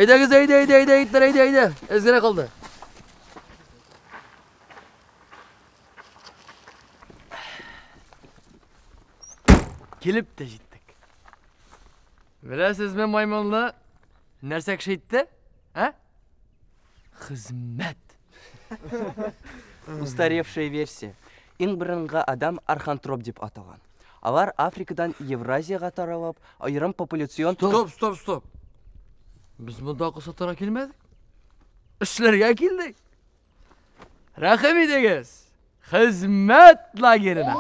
Әйдәгез, әйдә, әйдә, әйдә, егетләр, әйдә, әйдә. Әз генә калды. Килеп тә җиттек. Беләсезме, маймылны нәрсә кеше итте? Ә? Хезмәт. Устаревшая версия. Иң борынгы адам архантроп дип аталган. Алар Африкадан Евразиягә таралып, аерым популяцион... Стоп, стоп, стоп. Без монда акыл сатарга килмәдек. Эшләргә килдек. Рәхим итегез. Хезмәт лагерена.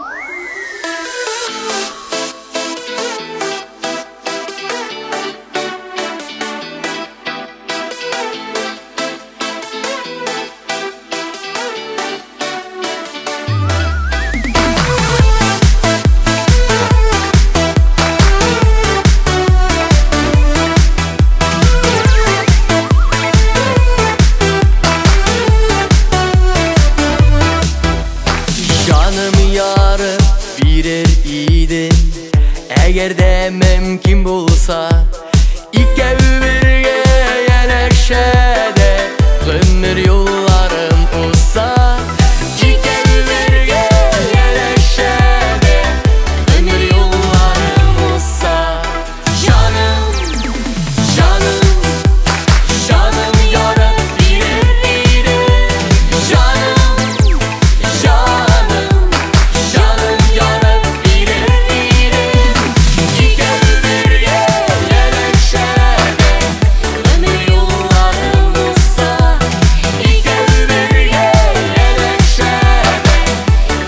Җаным ярып бирер идем, әгәр дә мөмкин булса, икәү бергә янәшәдә гомер юлларым узса. Икәү бергә янәшәдә гомер юлларым узса. Җаным, җаным, җаным ярып бирер идем. Җаным, җаным, җаным ярып бирер идем. Икәү бергә янәшәдә гомер юлларым узса. Икәү бергә янәшәдә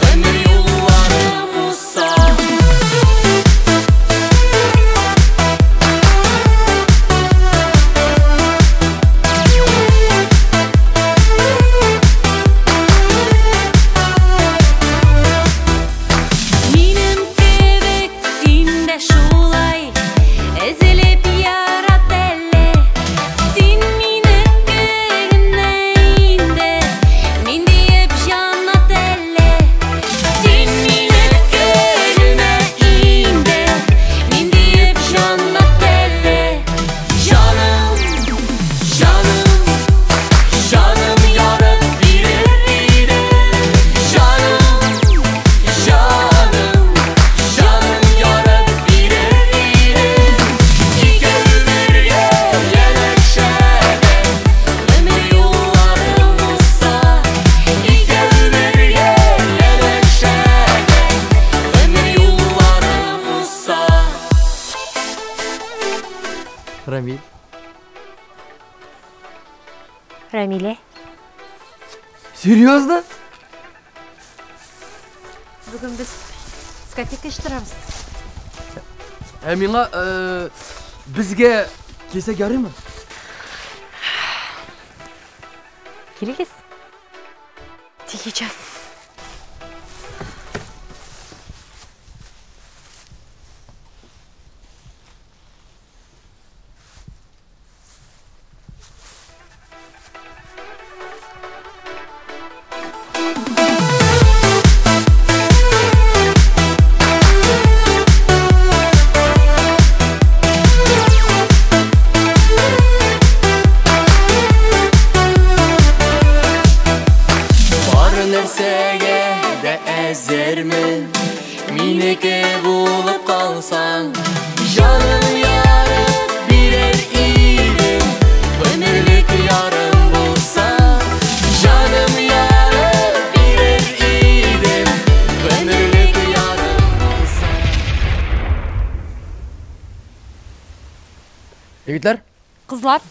гомер юлларым узса. Минем кебек син дә шулай өзелеп ярат әле. Син минеке генә инде, мин диеп җанат әле. Син минеке генә инде, мин диеп җанат әле. Җаным, җаным, җаным ярып бирер идем. Җаным, җаным, җаным ярып бирер идем. Икәү бергә янәшәдә гомер юлларым узса. Икәү бергә янәшәдә гомер юлларым узса. Рамиль. Рамилә. Серьезно? Бүген без дискотека оештырабыз. Ә миңа безгә килсәк ярыймы? Килегез. Тихий час. Бар нәрсәгә дә әзермен, минеке булып калсаң. Җаным ярып бирер идем, гомерлек ярым булса. Җаным ярып бирер идем, гомерлек ярым булса. Егетләр? Кызлар.